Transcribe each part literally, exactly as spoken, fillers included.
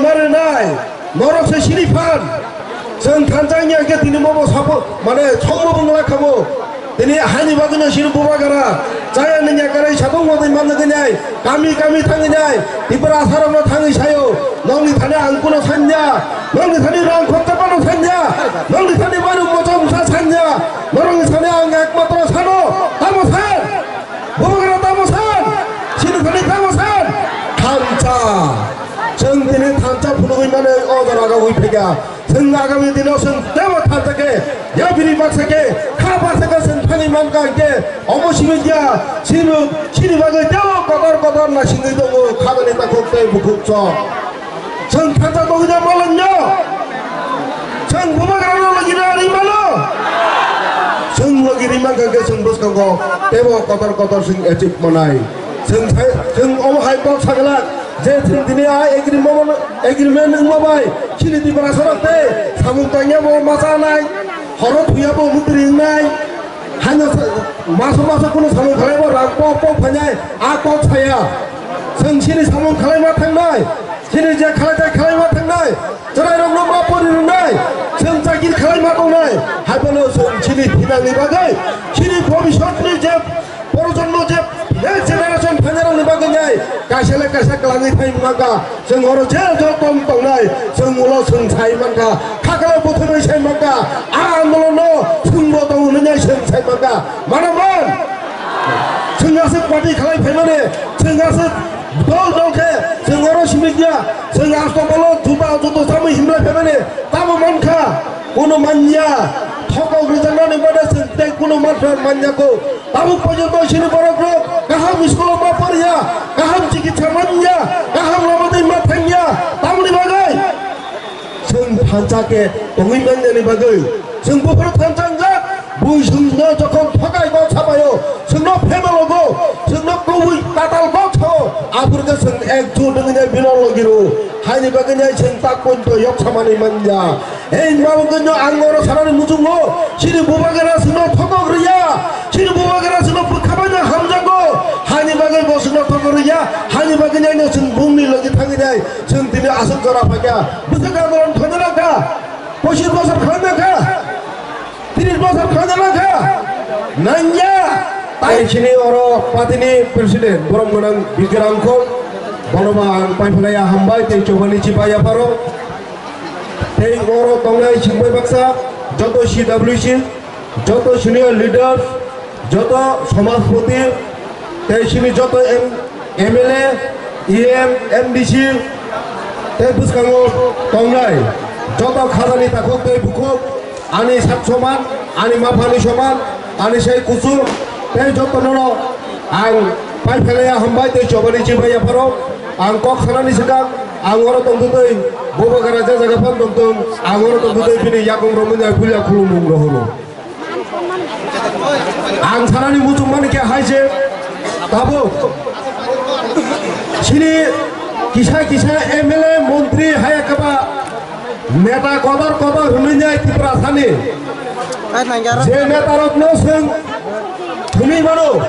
Nai, norok se sini phan. Chwng thansa wngya khe tini mobo sapo, mane, sombo bwngla khabo. Tini hani bagwino sini bubagra. Chaya nungya karai satung modai manna gwnai. Kami kami thangwi nai. Tipra asarokno thangwi sayo. Nongni thani ang kuno sanya. Nongni thani rang khorcha pano sanya. Nongni thani baru mochom sa sanya. Norokni thani ang ekmatro sano. Tamo san. Bubagra tamo san. Sini thani tamo san. Thansa. Chwng tini thansa phunugwi mano o jora gagwi phaikha. Chwng agami dino chwng tebo thansa khe, ya bini baksa khe, kha baksa khe chwng thangwi mankha hwnkhe, omo simi dia, sini, sini bagwi tebo kotor kotor naisingwi tongo, khabani takhuk tei bukhuk chok. Chwng thansa tongwi da malangno. Chwng bubagrano logi rwi mano. Chwng logi rwi mankha hwnkhe chwng bwskango tebo kotor kotor chwng achieve manai. Chwng sai, chwng omo hai kok sagla je chwng tini a agreement, agreement wngma bai chini Tiprasa rok tei samung tangya bo ma chanai, horo thuya bo mutri wngnai, haino sa-, maso maso kuno samung khlai bo rang pok pok phainai a kok saya. Chwng chini samung khlai ma thangnai, chini je khlai tai khlai ma thangnai, chwrai rok no ma pori rwnai, chwng chakir khlai ma tongnai, hai bono chwng chini thinangni bagwi, chini bhobishyot ni je Projonmo je next generation phainairokni bagwi nai kaisa le kaisa kwlangwi thai mangkha. Chwng oro je joto tongnai, chwng ulo chwng sai mankha. Khakalo bwthwrwi sai mankha. A andolonno chwngbo tongo hwnwi nai chwng sai mankha. Mano man? Chwng aswk party khlai phaimani, chwng aswk dol dol khe chwng oro simi ya. Chwng astobalo juta joto chamwi himlai phaimani tamo mankha. Kuno manya. Thokok rwjaknani bade chwng tei kuno mantra manya ko. Tabuk porjonto chini borok rok kaham school o ma poriya, kaham chikitsa manya, kaham lama twi ma thangya, tamoni bagwi chwng thansa khe tongwi manjani bagwi chwng buphuru thansa wngjak. Bui chwngno jokhon thokai kok sapaio, chwngno phemalogo, chwngno kubui tatal kok sao, aphuru khe chwng ekjut wngwi bino logi rw. Haini bagwi nai chwng tak poito yok samani manya. Ei mabangno ang oro sanani muchungo, chini bubagra chwngno thokok rwya, chini bubagra chwngno bwkha bai hamjago, hani bagwi bo chwngno thokok rwya, hani bagwi naino chwng bumni logi thangwi nai, chwng tini aswk jora phaikha, bwswk andolon khlaina nangkha, pochis bosor khlaina nangkha, tris bosor khlaina nangkha, nangya. Tai chini oro party ni president, borom gwnang Bikram Khol, bono ba ang paiphalaiya hambai tei chobani chibai yapharo. Tei oro tongnai chwngbai baksa joto C W C, joto senior leaders, joto somajpoti, tei chini joto M-, M L A, E M, M D C, tei bwskango tongnai joto khajani takhuk tei bukhuk, ani sak soman, ani maphani soman, ani sai kuchuk, tei jotono ang paiphalaiya hambai tei chobani chibai yapharo. Ang kok sanani swkang, ang oro tongtwtwi, bubagra je jaga phano tongtwng, ang oro tongtwtwi bini yakung romwi nai puila khulumung rohoro. Ang sanani muchungmani khe hai se, tabuk chini kisa kisa M L A, montri haya kaba neta kotor kotor hwnwi nai Tiprasani. Je netarokno chwng hwnwi mano,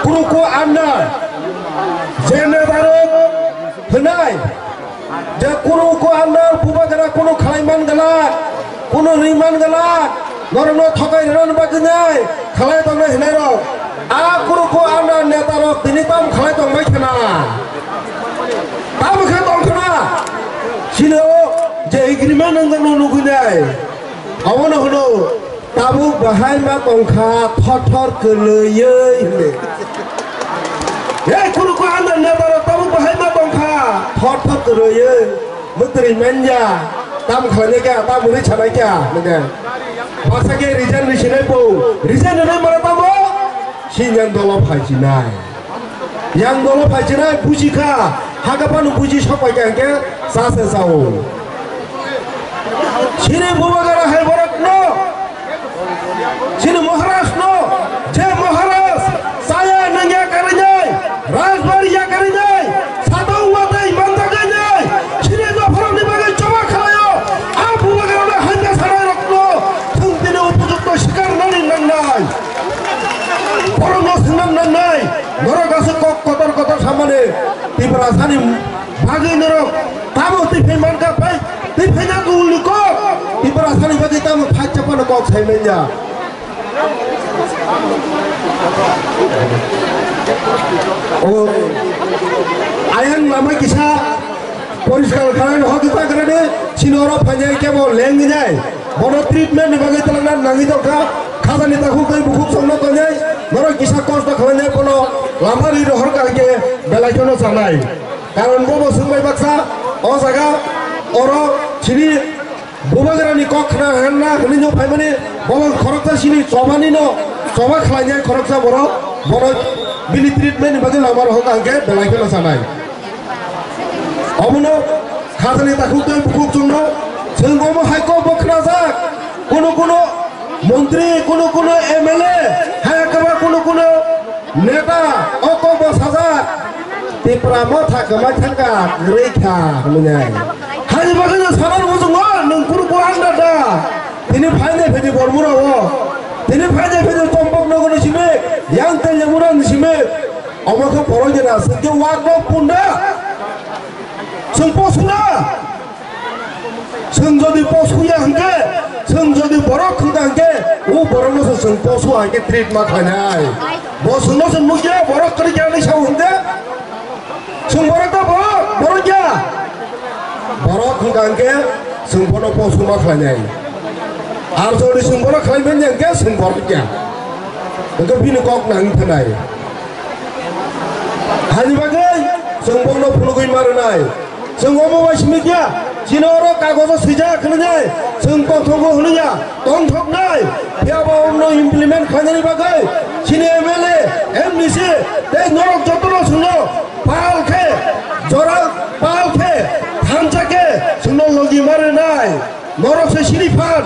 kuruku anda, je netarok hwnai, je kuruku anda bubagra kunu khlai man gala, kunu ri man gala, norokno thokai rwna bagwi nai khlai tongnai hwnai rok. A kuruku anda netarok tini tam khlai tongbai khna. Tamo khe tong khna. Chini o je agreement nangjakno nugwi nai. Abono hwno. Tabuk bahai ma tongkha thor thor kwlwiyoi hwnwi. Hei, kunu kunu anda netarok tabuk bahai ma tongkha thor thor kwlwiyoi. Mwtwrwi manya. Tam khlainai kha, tam hwnwi sanai kha, hwnwi. Baksa khe resign rwi sinai bo. Resign rwnai mano tamo? Sinjang dolo phai sinai. Yang dolo phai chinai buji kha, haka phano buji sok pai kha hwnkhe cha se chao. Chini bubagra hai borokno, chini Maharaj no, je Maharaj chaya nangya karinai, rajbari ya karinai, satong watwi manjakai nai, chini dophorokni bagwi choba khlaio, a bubagra no hanja sanai rokno, thung tini upojukto sikar nani nangnai. Borokno swnam nangnai, norok aswk kok kotor kotor samani, Tiprasani bagwi norok Tamo twi phai man kha phai, twi phai na kung ni kok. Tipra sani bagwi tamo thai chapano kok sai manya. O, ayang lama kisa poriskar khalai hok ta kare de, sini oro phai nai kebo leng nai. Bono treatment ni bagwi talangna nangwi tongkha. Khajani takhuk tei bukhuk songno tongnai. Norok kisa kosto khlainai bono lama ri rohor kahai khe belai kheno chanai. Karon bo bo swngbai baksa o jaga oro chini bubagrani kok khna hanna hwnwi no phaimani bo bo khoroksa chini chobani no choba khlainai khoroksa borok bono bini treatment ni bagwi lama rohor kahai khe belai kheno chanai. Omono khajani takhuk tei bukhuk chwngno chwng omo hai kok bo khnajak. Kuno kuno montri, kuno kuno M L A, hai khe ba kuno kuno neta o kok bo sajak. Tipra motha kwmai thangkha, kwrwi kha hwnwi. Hani bagwi no sabar muchungo nwng kunu bo ang da da. Tini phainai phaidi Bormura o. Tini phainai phaidi Tombok nogor ni simi, yang tei Yamuna ni simi. Omo khe borok jena, chwng khe wak rok punda. Chwng posuna. Chwng jodi posuya hwnkhe, chwng jodi borok hwnkha hwnkhe, o borokno se chwng posu hai khe treat ma khlainai. Bo chwngno se nukya, borok kwrwi khe ani sao hwnkhe. Chwng borok ta borok, borok ya. Borok hwnkha hwnkhe chwng bono posu ma khlainai. Ar jodi chwng bono khlai manya hwnkhe chwng borok ya. Hwnkhe bini kok nang thanai. Hani bagwi chwng bono phunugwi ma rwnai. Chwng omo bai simi kya, chini oro kagojo swijak hwnwi nai, chwng tongthokgo hwnwi ya, tongthoknai, phiya ba omno implement khlainani bagwi chini M L A, M D C tei norok jotono chwngno pal khe, jora pal khe, thansa khe chwngno logi ma rwnai. Norok se sini phan.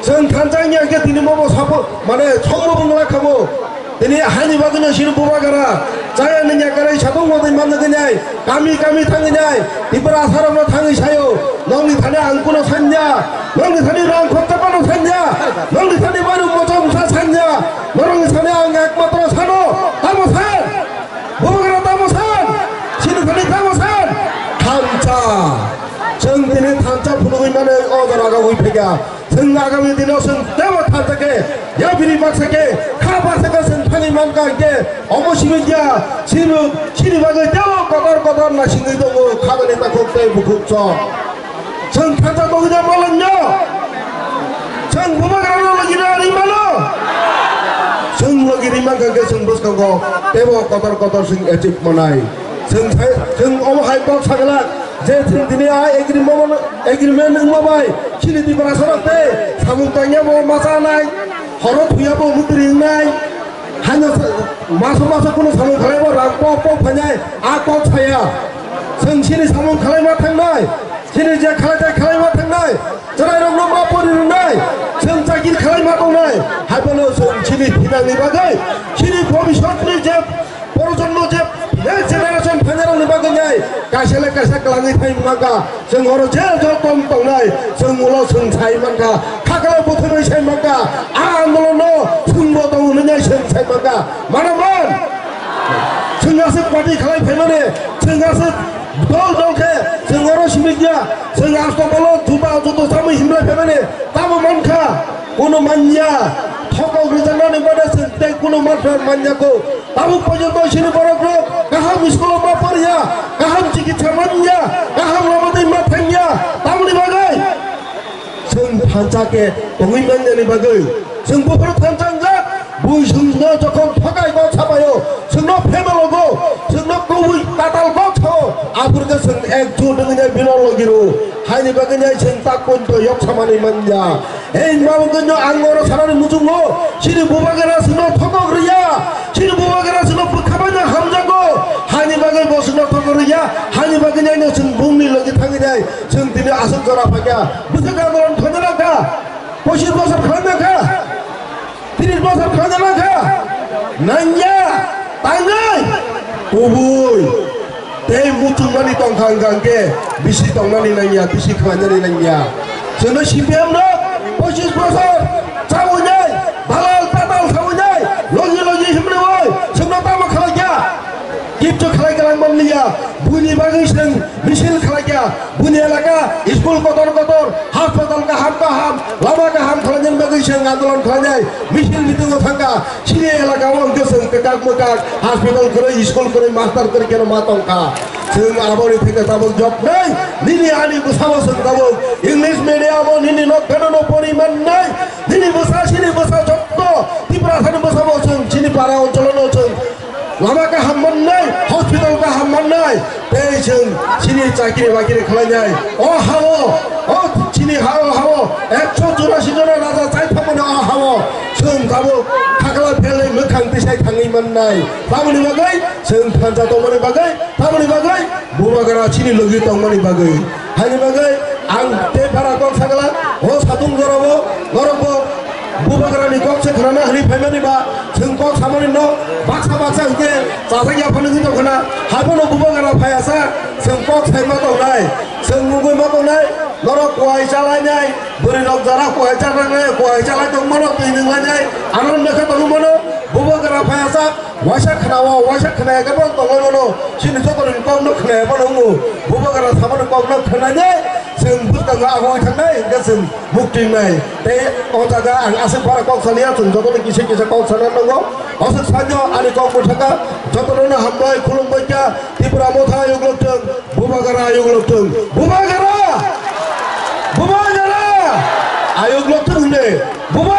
Chwng thansa wngya khe tini mobo sapo, mane, songmo bwngla khamo. Tini hani bagwino sini bubagra. Chaya nungya karai satung motai manna gwnai. Kami kami thangwi nai. Tipra asarokno thangwi sayo. Nokni thani ang kuno sanya. Nokni thani rang khorcha pano sanya. Nokni thani manu mocha musa sanya. Norokni thani ang ekmatro sano. Tamo san? Bubagra tamo san? Sini thani tamo san? Thansa. Chwng tini thansa phunugwi mano o jora gagwi phaikha. Chwng agami dino chwng tebo thansa khe, ya bini baksa khe, kha baksa khe chwng thangwi mankha hwnkhe, omo simi kya, sini, sini bagwi tebo kotor kotor naisingwi tongo, khajani takhuk tei bukhuk chwng. Chwng thansa tongwi da malangno? Chwng bubagrano logi rwi mano? Chwng logi rwi mankha hwnkhe chwng bwskango tebo kotor kotor chwng achieve manai. Chwng sai, chwng omo hai kok sagala, je chwng tini a agreement, agreement wngma bai, chini Tiprasa rok tei samung tangya bo ma chanai, horo thuya bo mutri wngnai, haino sa-, maso maso kunu samung khlai bo rang pok pok phainai, a kok saya. Chwng chini samung khlai ma thangnai, chini je khlai tai khlai ma thangnai, chwrai rokno ma pori rwnai, chwng chakir khlai ma tongnai, hai bono chwng chini thinangni bagwi, chini bhobishyotni je Projonmo je next generation phainairokni bagwi nai kaisa le kaisa kwlangwi thai mankha. Chwng oro je joto tongnai, chwng ulo chwng sai mankha. Khakalo bwthwrwi sai mankha. A andolonno chwngbo tongo hwnwi nai chwng sai mankha. Mano man? Chwng aswk party khalai phaimani, chwng aswk dol dol khe chwng oro simi ya. Chwng astobolo juba joto chamwi himlai phaimani tamo mankha. Kunu manya. Thokok rwjaknani bade chwng tei kunu mantra manya ko. Tabuk porjonto chini borok rok kaham school o ma poriya, kaham chikitsa manya, kaham lama tei ma thangya, tamoni bagwi chwng thansa khe tongwi manyani bagwi chwng buphuru thansa wngjak. Bui chwngno jokhon thokai kok sapaio, chwngno phemalogo, chwngno kubui tatal kok sao, aphuru khe chwng ekjut wngwi bino logi rw. Haini bagwi nai chwng tak poito yok samani manya. Ei mabukno ang oro sanani muchungo, chini bubagra chwngno thokok rwya, chini bubagra chwngno bwkha bai no hamjago, hani bagwi bo chwngno thokok rwya, hani bagwi naino chwng bungni logi thangwi nai, chwng tini aswk jora phaikha, bwswk andolon khlaina nangkha, pochis bosor khlaina nangkha, tris bosor khlaina nangkha, nangya, tangnai, kubui. Tei muchungmani tongkha wngkha hwnkhe bisi tongnani nangya, bisi khlainani nangya. Chwngno C P M no pochis bosor chawi nai, dalal tatal sawi nai, logi logi himrwi chwngno tamo khlaikha? Kichu khlai kwlangman liya. Buini Bagwi chwng misil khlaikha, buni elaka school kotor kotor, hospital kaham kaham, lama kaham khlainani bagwi chwng andolon khlainai, misil meeting o thangkha. Chini elaka o hwnkhe chwng kwkak mwkak, hospital kwrwi, school kwrwi, master kwrwi kheno ma tongkha. Chwng aboni theke tabuk joknai, nini ani bwsao chwng tabuk English medium o nini nok phano no pori mannai, nini bwsa, chini bwsa jotto Tiprasani bwsao chwng chini para oncholono chwng lama kaham mannai, hospital kaham mannai, tei chwng chini chakiri bakiri khlainai. O hao, o chini hao, hao, ekso churasi jona raja chai thangmani o hao, chwng tabuk khakla phelwi mwkhang tisai thangwi mannai. Tamoni bagwi chwng thansa tongmani bagwi, tamoni bagwi Bubagra chini logi tongmani bagwi. Haini bagwi ang tei para kok sagala, o satung jorabo, norokbo Bubagrani kok se khnana hwnwi phaimani ba, chwng kok samani no baksa baksa hwnkhe chajak ya phano hwnkhe tongkhna, hai phano Bubagra phaiya sa, chwng kok sai ma tongnai, chwng nugwi ma tongnai, norok kuai chalainai, bwrwi rok jara kuai chalainai, kuai chalai tongmano twi nwnglainai, ano nokha tongmano Bubagra phaiya sa, waisa khnao, waisa khnaya khe bo tonglaimano, chini joto ni kok no khnaya phano wngo, Bubagra samani kok no khnani, chwng bwskango agoi thangnai hwnkhe chwng mukti wngnai. Tei o jaga ang aswk bara kok saliya, chwng jotono kisa kisa kok sana nango. Aswk sanyo ani kok mwthaka, jotono no hambai khulumbai kha, Tipra Motha ayuk lokthwng, Bubagra ayuk lokthwng, Bubagra! Bubagra! Ayuk lokthwng hwnwi, Bubagra!